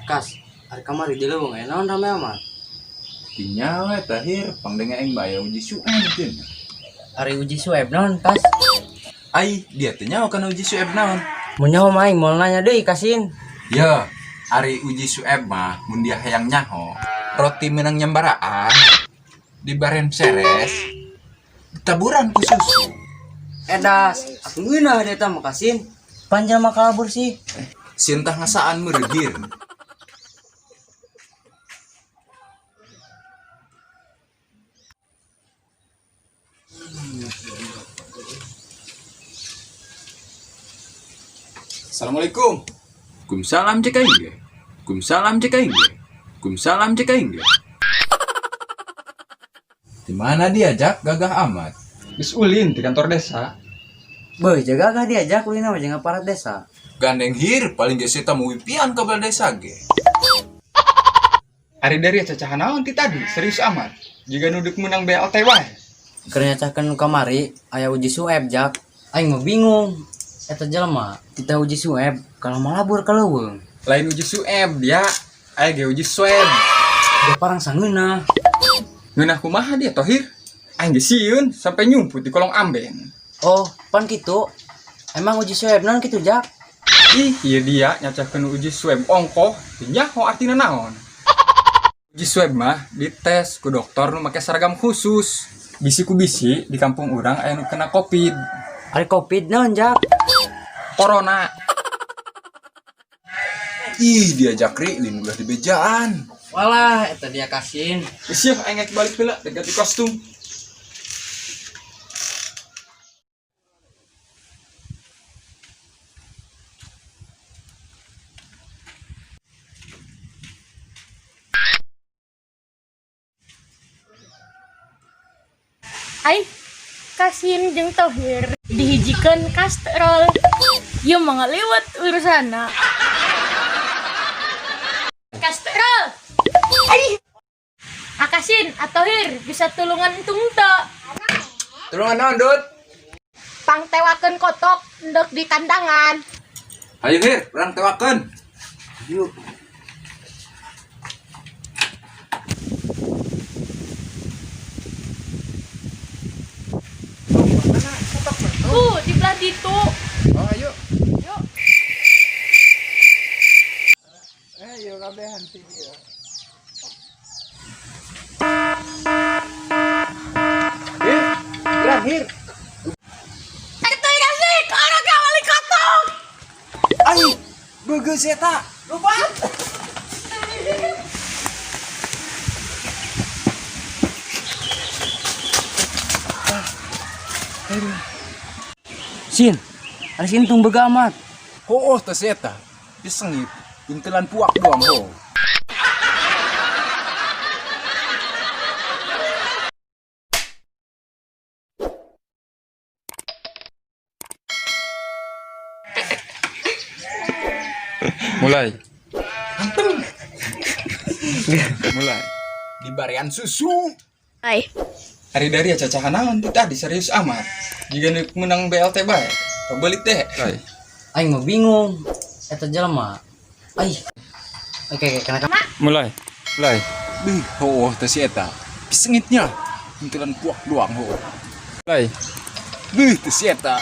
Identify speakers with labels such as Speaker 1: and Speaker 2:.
Speaker 1: Kas, ari kamari di leuweung aya naon rame amat?
Speaker 2: Tinggal we tahir pangdenga aing mah aya uji swab cenah.
Speaker 1: Ari uji swab naon, Kas?
Speaker 2: Ai, dia teh nyaho kana uji swab naon?
Speaker 1: Mun nyaho mah aing moal nanya deui kasin.
Speaker 2: Ya, ari uji swab mah mun dia hayang nyaho, roti menang nyambaraan dibaren seres ditaburan ku susu.
Speaker 1: Edas, aku ngeunah dia mah kasin. Panjang mah kalabur sih.
Speaker 2: Sintah ngasaan meureun hir.
Speaker 3: Assalamualaikum.
Speaker 2: Waalaikumsalam cek aing ge. Waalaikumsalam cek aing ge. Waalaikumsalam cek aing ge. Di mana dia Jak? Gagah amat.
Speaker 3: Geus ulin di kantor desa.
Speaker 1: Beuh, jaga gah diajak ulin mah jeung aparat desa.
Speaker 2: Gandeng hir paling ge eta mau wipian ka balai desa ge.
Speaker 3: Ari dari cacahan naon ti tadi, serius amat. Jiga nuduk menang BLT wae.
Speaker 1: Keur nyacahkeun nu kamari aya uji swab, Jak. Aing mah bingung. Eta jelema titah uji swab kalau malabur ka leuweung.
Speaker 3: Lain uji swab dia, aya ge uji swab.
Speaker 1: Dia parang sangeunah.
Speaker 3: Ngeunah kumaha dia Tohir? Aing ge sieun sampai nyumput di kolong amben.
Speaker 1: Oh, pan kitu. Emang uji swab naon kitu, Jak?
Speaker 3: Ih, ieu dia nyacahkeun uji swab ongkoh, teu nyaho artina naon. Uji swab mah dites ku dokter nu make seragam khusus. Bisi ku bisi di kampung urang aya nu kena Covid,
Speaker 1: Ari Covid naon, Jak?
Speaker 3: Corona.
Speaker 2: Ih, dia Jakri lin ulah dibejaan.
Speaker 1: Walah, eta dia kasin.
Speaker 3: Geus yeuh aing rek balik heula rek ganti kostum.
Speaker 4: Ai, Kasin jeung Tohir dihijikeun kastrol. Ieu mah ngaliwet urusanna. Kastrol. Ai. Akasin Atohir bisa tulungan entung teu?
Speaker 2: Tulungan naon, Dut?
Speaker 4: Pangtewakeun kotok endek di kandangan.
Speaker 2: Ayo hir, urang tewakeun.
Speaker 1: Yuk.
Speaker 4: Tuh, di belah ditu.
Speaker 2: Oh, ayo.
Speaker 4: Yuk.
Speaker 2: Ayo kabehan sih dia. Hir, urang hir.
Speaker 4: Eta kasih, orang kawali kotok.
Speaker 2: Ai, bagus eta. Lupa.
Speaker 1: Sin, ari si Entung beuga amat.
Speaker 2: Oh, teh si eta. Disengit, intelan puak doang ho.
Speaker 3: Mulai. Mulai.
Speaker 2: Dibarian susu.
Speaker 4: Ai.
Speaker 3: Ari dari cacahan naon ti tadi serius amat. Jiga nu menang BLT bae. Pabelit deh.
Speaker 1: Aing mah bingung. Eta jelema. Ai. Oke, oke, kenapa?
Speaker 3: Mulai. Mulai.
Speaker 2: Bih, oh, teh si eta. Disengitnya. Intelan puak doang ho.
Speaker 3: Mulai.
Speaker 2: Bih, teh si eta.